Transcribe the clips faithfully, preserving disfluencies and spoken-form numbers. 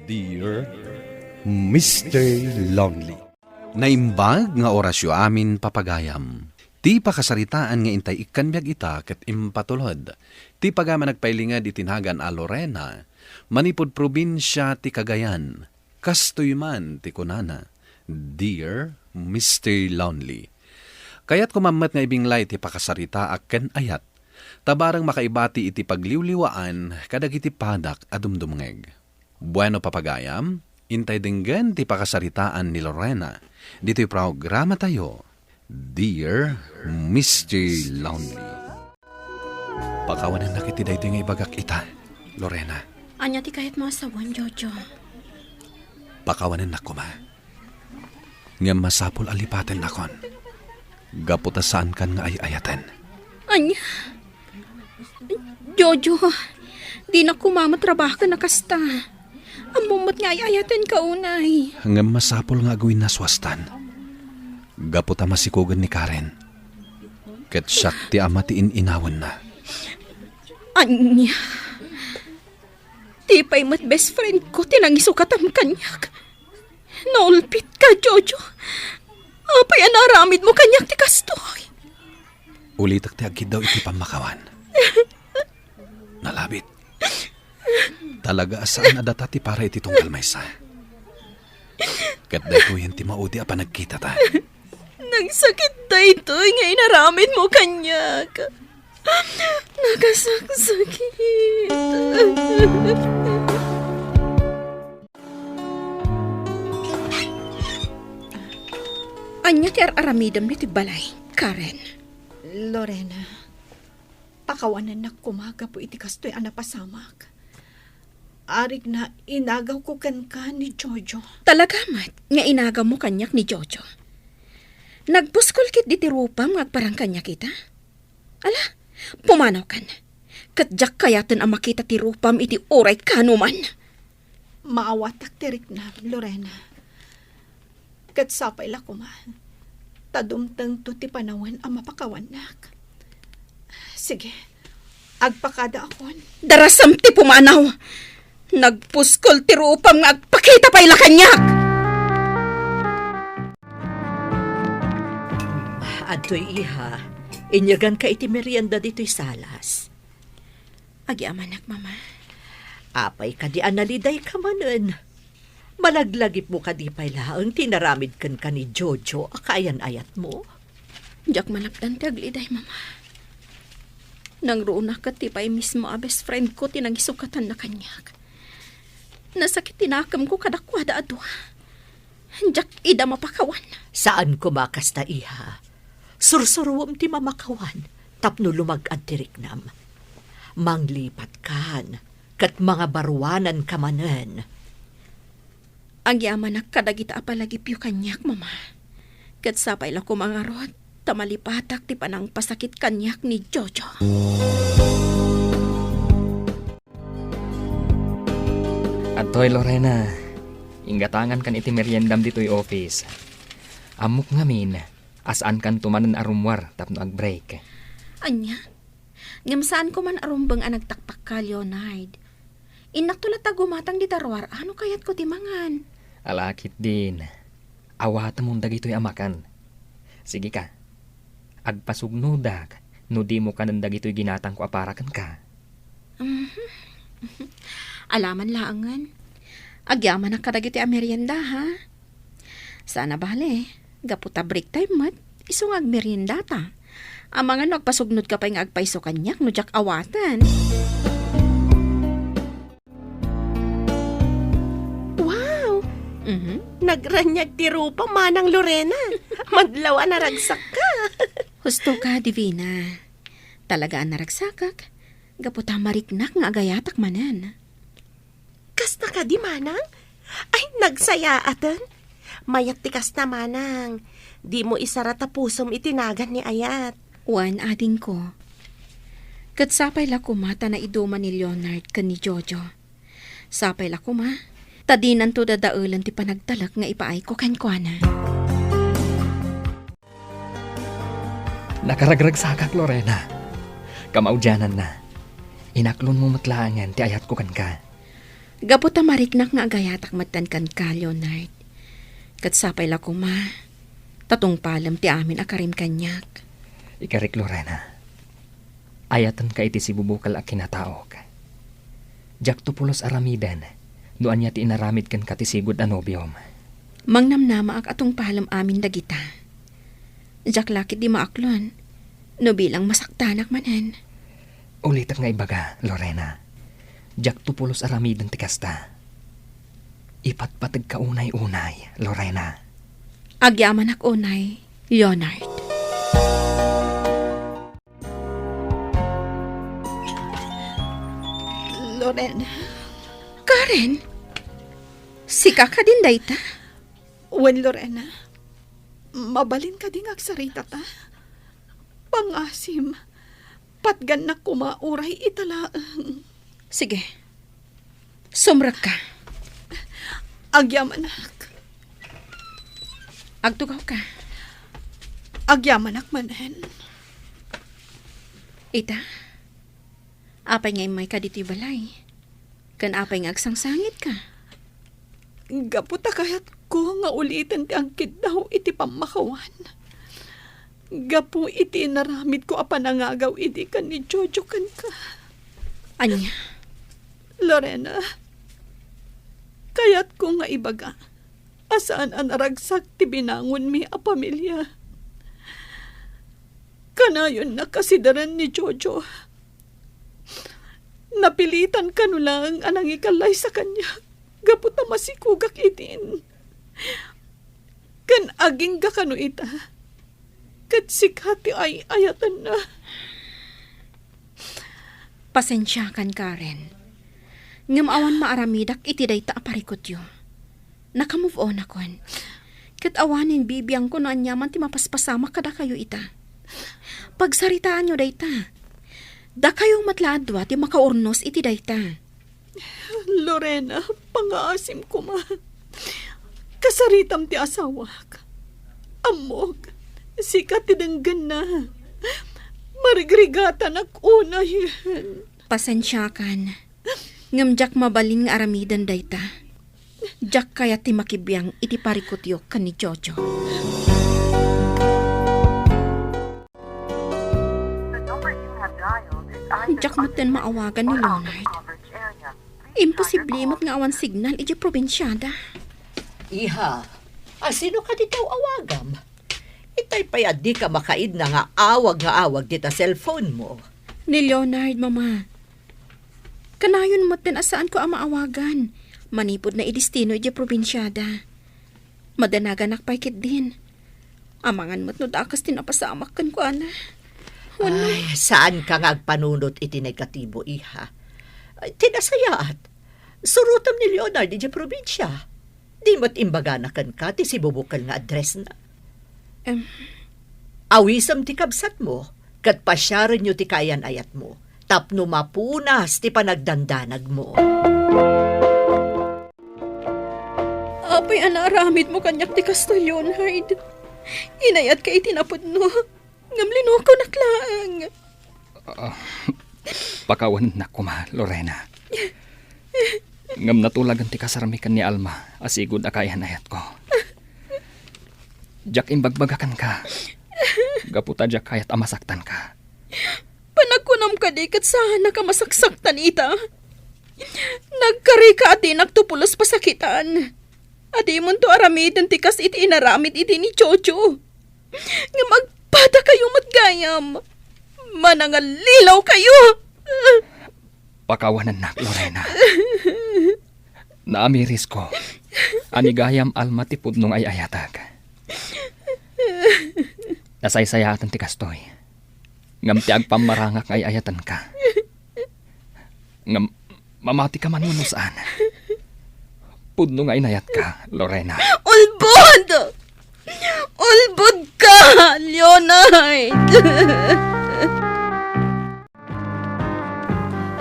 Dear Mister Lonely. Naimbag nga orasyo amin, papagayam. Ti pakasaritaan nga intay ikkan biag ita ket impatulod. Ti pagayam a nagpailinged iti nagan a Lorena, manipud probinsia ti Cagayan. Kastoy man ti kunana, "Dear Mister Lonely, kayatko man met nga ibinglay ti pakasaritaak ken ayat, ta bareng makaibati iti pagliwliwaan kadagiti padak a dumdumngeg." Bueno, papagayam, intay denggen ti pakasaritaan ni Lorena ditoy programatayo, Dear Mister Lonely. Pakawanennak iti daytoy nga ibagak ita, Lorena. Ania ti kayatmo a sawen, Jojo? Pakawanennak koma. Ngem masapul a lipatennakon. Gapu ta saankan nga ay-ayaten. Ania? Jojo, dinak koma matrabahoen a kasta. Ammom met nga ay-ayatenka unay. Ngem masapul nga agwinnaswastan. Gapu ta masikogen ni Karen. Ket siak ti ama ti in-inawenna. Ania? Ti pay met best friend ko ti nangisukatam kaniak. Naulpitka, Jojo. Apay a naaramidmo kaniak ti kastoy? Ulitek ti agkiddaw iti pammakawan. Nalabit. Talaga a saan a data ti para iti tunggal maysa. Ket daytoyen ti maudi a panagkitata. Nagsakit daytoy nga inaramidmo kaniak. Nakasaksakit. Ania ti ar-aramidem ditoy balay, Karen? Lorena, pakawanennak koma gapu iti kastoy a napasamak. Arigna, inagawko kenka ni Jojo. Talaga met nga inagawmo kaniak ni Jojo? Nagpuskol ketdi ti rupam nga agparang kaniak ita? Ala, pumanawkan. Ket diak kayaten a makita ti rupam iti uray kaanoman. Maawatak ti riknam, Lorena. Ket sapay la koma, ta dumtengto ti panawen a mapakawannak. Sige, agpakadaakon. Darasem ti pumanaw! Nagpuskol ti rupam nga agpakita pay la kaniak! Adtoy, iha, inyaganka iti merienda ditoy salas. Agyamanak, Mama. Apay kadi a nalidayka manen? Malaglagipmo kadi pay laeng ti inaramid kenka ni Jojo a kaayan-ayatmo? Diak malapdan ti agliday, Mama. Nangruonak ket ti pay mismo a best friend ko ti nangisukatanna kaniak. Nasakit ti nakemko kadakuada a dua. Diak ida mapakawan. Saan koma kasta, iha. Sursuruem ti mamakawan tapno lumag-ad ti riknam. Manglipatkan ket mangabaruananka manen. Agyamanak kadagita a palagipyo kaniak, Mama. Ket sapay la koma ngarud ta malipatak ti panangpasakit kaniak ni Jojo. Adtoy, Lorena, inggatangankan iti meriendam ditoy office. Ammok ngamin a saankanto manen a rummuar tapno agbreak. Ania? Ngem saanko man a rumbeng a nagtaktakka, Leonard. Innakto latta gumatang dita ruar-a no kayatko ti mangan. Ala ketdin, awatemon dagitoy a makan. Sige ka, agpasugnodak no dimo kanen dagitoy ginatangko a para kenka. Mhm. Alaman laengen. Agyamanak kadagitoy a merienda, ha? Saan a bale, gapu ta break time met, isu nga agmeriendata. Amangan no agpasugnodka pay nga agpayso kaniak no diak awaten. Wow! Mhm. Nagraniag ti rupa, Manang Lorena. Madlaw a naragsakka. Husto ka, Divina. Talaga a naragsakak. Gapu ta mariknak nga agayatak manen. Kasta kadi, Manang? Ay, nagsayaaten. Mayat ti kasta, Manang. Dimo isara ta pusom iti nagan ni Ayat. Wen, adingko. Ket sapay la koma ta naiduman ni Leonard ken ni Jojo. Sapay la koma ta dinanto dadaelen ti panagtalek nga ipaayko kenkuana. Nakaragragsakak, Lorena. Kamaudiananna, inaklonmo met laengen ti ayatko kenka. Gapu ta mariknak nga agayatak metten kenka, Leonard. Ket sapay la koma, ta tungpalem ti amin a karim kaniak. Ikarik, Lorena. Ayatenka iti sibubukel a kinataok. Diakto pulos aramiden no ania ti inaramid kenka ti sigud a nobiom. Mangnamnamaak a tungpalem amin dagita. Diak la ketdi maaklon no bilang masaktanak manen. Ulitek nga ibaga, Lorena. Diakto pulos aramiden ti kasta. Ipatpategka unay-unay, Lorena. Agyamanak unay, Leonard. Lorena. Karen, sika kadin dayta? Wen, Lorena. Mabalin kadi nga agsarita ta? Pangasim, patgannak koma uray ita laeng. Sige. Sumrekka. Agyamanak. Agtugawka. Agyamanak manen. Ita, apay nga immayka ditoy balay? Ken apay nga agsangsangitka? Gapu ta kayatko nga uliten ti agkiddaw iti pammakawan. Gapu iti inaramidko a panangagaw idi ken ni Jojo kenka. Ania? Lorena, kayatko nga ibaga a saan a naragsak ti binangonmi a pamilia. Kanayonna kasideren ni Jojo. Napilitan kano laeng a nangikallaysa kaniak gapu ta masikogak idin. Ken agingga kano ita, ket sika ti ay-ayatenna. Pasensiakan, Karen. Ngem awan maaramidak iti dayta a parikutyo. Naka-move on akon. Ket awanen bibiangko no aniaman ti mapaspasamak kadakayo ita. Pagsaritaanyo dayta. Dakayo met la a dua ti makaurnos iti dayta. Lorena, pangaasim koma. Kasaritam ti asawak. Ammok, sika ti denggenna. Marigrigatanak unayen. Pasensiakan. Ngem diak mabalin nga aramiden dayta. Diak kayat ti makibiang iti parikutyo ken ni Jojo. Diak metten maawagan ni Leonard. Imposible met nga awan signal idiay probinsiada. Iha, a sino kadi ti aw-awagam? Itay pay a dika makaidna nga awag nga awag dita cellphone mo. Ni Leonard, Mama. Kanayon metten a saanko a maawagan manipud naidestino idiay probinsiada. Madanaganak pay ketdin. Amangan met no dakes ti napasamak kenkuana. Wenno Ay, saanka nga agpanunot iti negatibo, iha. Ay, ti nasayaat, surotem ni Leonard idiay probinsia. Di met imbagana kenka ti sibubukel nga addressna. Em. Awisem ti kabsatmo, ket pasiarenyo ti kaayan-ayatmo, tapno mapunas ti panagdandanagmo. Apay a naaramidmo kaniak ti kastoy, Leonard? Inayatka iti napudno, ngem linokonak laeng. Ah, pakawanennak koma, Lorena. Ngem natulagan ti kasarmi ken ni Alma a sigud a kaayan-ayatko. Diak imbagbaga kenka, gapu ta diak kayat a masaktanka. Panagkunam kadi ket saanak a masaksaktan ita? Nagkarika a dinakto pulos pasakitan. Adimonto aramiden ti kas iti inaramid idi ni Jojo. Ngem agpadakayo met gayam. Manangallilaw kayo! Pakawanennak, Lorena. Naamirisko a ni gayam Alma ti pudno nga ay-ayatek. Nasaysayaatan ti kastoy. Ngem ti agpammarangak nga ay-ayatenka. Ngem mamatika man wenno saan. Pudno nga inayatka, Lorena. Ulbod! Ulbod ka, Leonard!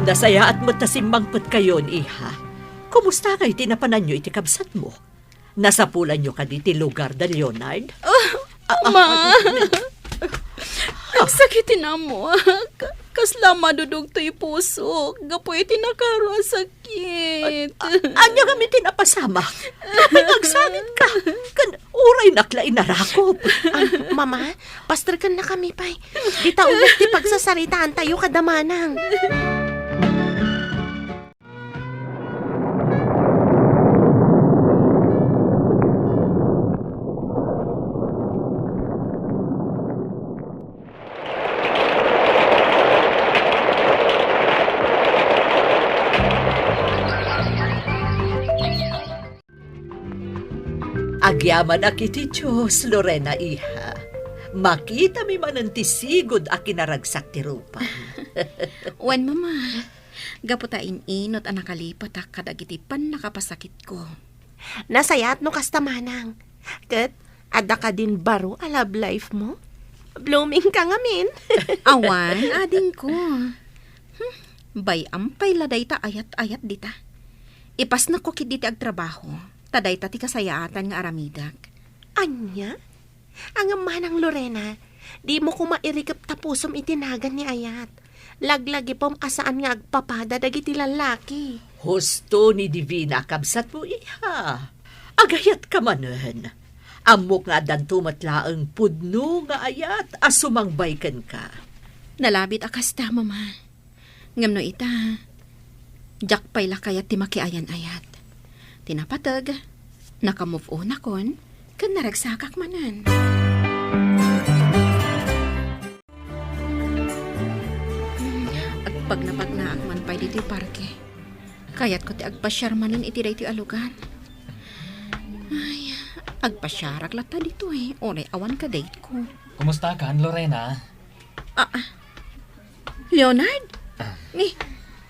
Nasayaat met ta simmangpetkayon, iha. Kumusta ngay ti napananyo iti kabsatmo? Nasapulanyo kadi ti lugar da Leonard? Ah, ah, Ma! Ah, Agsakit ti naammoak. Kasla madudugto ti pusok gapu iti nakaro a sakit. A-, ania ngamin ti napasamak? Apay nga agsakit ka? Ken uraynak la inarakop. Ah, Mama, pasterkennakami pay. Dita uneg ti pagsasaritaantayo kada manang. Agyamanak iti Dios, Lorena, iha. Makitami manen ti sigud a kinaragsak ti rupam. Wen, Mama, gapu ta in-inut a nakalipatak kadagiti pannakapasakitko. Nasayaat no kasta, manang. Ket adda kadin baro a love life mo? Blooming ka ngamin. Awan, adingko. Hmm, bay-am pay la dayta ayat-ayat dita. Ipasnakko ketdi ti agtrabaho, ta dayta ti kasayaatan nga aramidek. Ania? Ngem manang Lorena, dimo koma irikep ta pusom iti nagan ni ayat. Laglagipem a saan nga agpapada dagiti lallaki. Husto ni Divina a kabsatmo, iha. Agayatka manen. Ammok nga addanto met laeng pudno nga ayat a sumangbay kenka. Nalabit a kasta, Mama. Ngem no ita, diak pay la kayat ti makiayan-ayat. Ti napateg, naka-move on akon, ken naragsakak manen. Agpagnapagnaak man pay ditoy parke. Kayatko ti agpasiar manen iti daytoy a lugar. Ay, agpasiarak latta ditoy, uray awan kadate ko. Kumustakan, Lorena? Ah, ah. Leonard? Ah. Ni,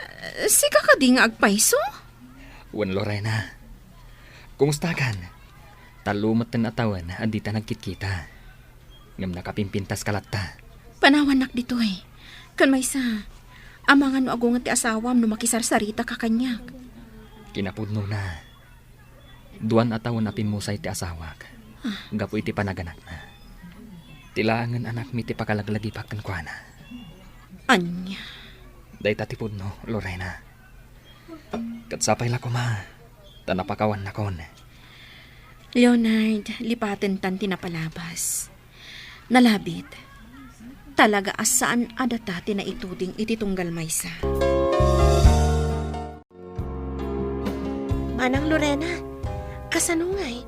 ah, sika kadi nga agpayso? Wen, Lorena. Kumustakan? Tallo metten a tawen a dita nagkitkita. Ngem nakapimpintaska latta. Panawannak ditoy. Ken maysa, amangan no agunget ti asawam no makisarsaritaka kaniak. Kinapudnona, duan a tawen a pimmusay ti asawak gapu iti panaganakna. Ti laengen anakmi ti pakalaglagipak kenkuana. Ania? Dayta ti pudno, Lorena. Ket sapay la koma, ta napakawannakon. Leonard, lipatentan ti napalabas. Nalabit. Talaga a saan a data ti naituding iti tunggal maysa. Manang Lorena, kasano ngay?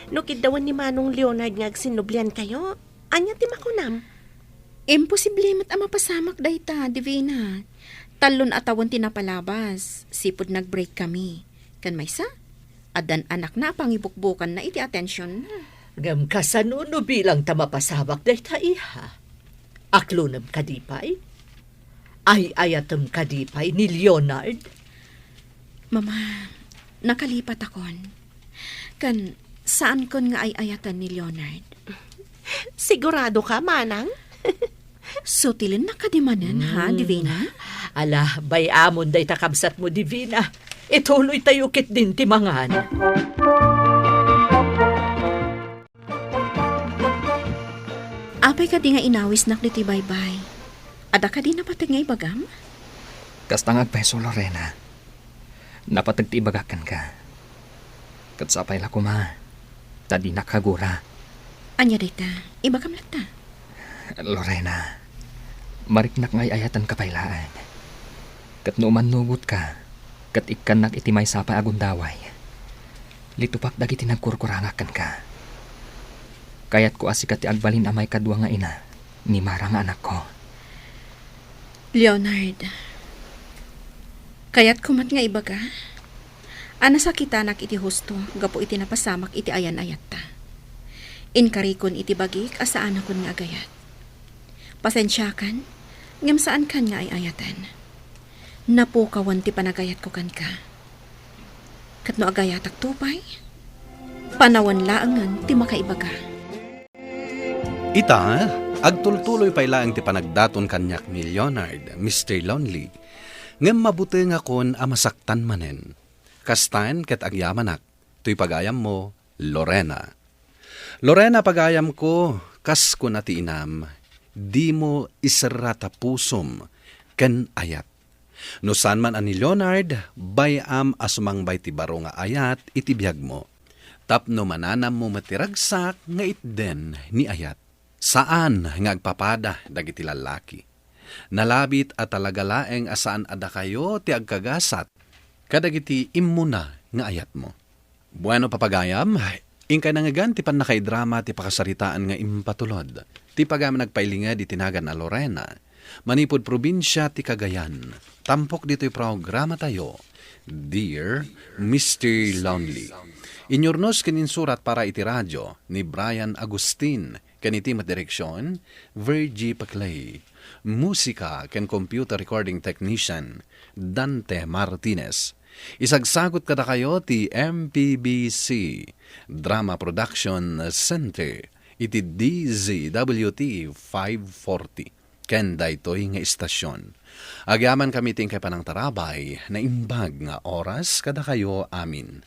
No kiddawen ni Manong Leonard nga agsinnubliankayo, ania ti makunam? Imposible met a mapasamak dayta, Divina. Tallon a tawen ti napalabas, sipud nag-break kami. Ken maysa, addan anakna a pangibukbukanna iti atensionna. Ngem kasano no bilang ta mapasamak dayta, iha? Aklonem kadi pay? Ay-ayatem kadi pay ni Leonard? Mama, nakalipatakon. Ken saankon nga ay-ayaten ni Leonard. Sigurado ka, manang? Sutilennak kadi manen, ha, Divina? Ala, bay-amon dayta kabsatmo, Divina. Ituloytayo ketdin ti mangan. Apay kadi nga inawisnak ditoy baybay? Adda kadi napateg nga ibagam? Kasta nga agpayso, Lorena. Napateg ti ibagak kenka. Ket sapay la koma, ta dinak agura. Ania dayta? Ibagam latta. Lorena, mariknak nga ay-ayatenka pay laeng. Ket no umannugotka, ket ikkannak iti maysa pay a gundaway, litupak dagiti nagkurkurangak kenka. Kayatko a sika ti agbalin a maikadua nga ina ni Mara nga anakko. Leonard, kayatko met nga ibaga a nasakitanak iti husto gapu iti napasamak iti ayan-ayatta. Inkarikon iti bagik a saanakon nga agayat. Pasensiakan, ngem saankan nga ay-ayaten. Napukawan ti panagayatko kenka. Ket no agayatakto pay, panawen laengen ti makaibaga. Ita, agtultuloy pay laeng ti panagdaton kaniak ni Leonard, Mister Lonely. Ngem mabutengakon a masaktan manen. Kastaen ket agyamanak, toy pagayammo, Lorena. Lorena, pagayamko, kas kuna ti inam, dimo iserra ta pusom ken ayat. No saan man a ni Leonard, bay-am a sumangbay ti baro nga ayat iti biagmo. Tapno mananammo met ti ragsak nga itden ni ayat. Saan nga agpapada dagiti lallaki. Nalabit a talaga laeng a saan a dakayo ti agkagasat kadagiti immuna nga ayatmo. Bueno, papagayam, inkay nangngegan ti pannakaidrama ti pakasaritaan nga impatulod. Ti pagayam nagpailinged iti nagan a Lorena, manipud probinsia ti Cagayan. Tampok ditoy programatayo, Dear Mister Lonely. Inyurnos ken insurat para iti radio ni Brian Agustin, ken iti met direksion, Virgie Paclay. Musika ken computer recording technician, Dante Martinez. Isagsagut kadakayo ti M P B C Drama Production Center iti D Z W T five forty ken daytoy nga istasyon. Agyamankami ti inkay panangtarabay, naimbag nga oras kadakayo amin.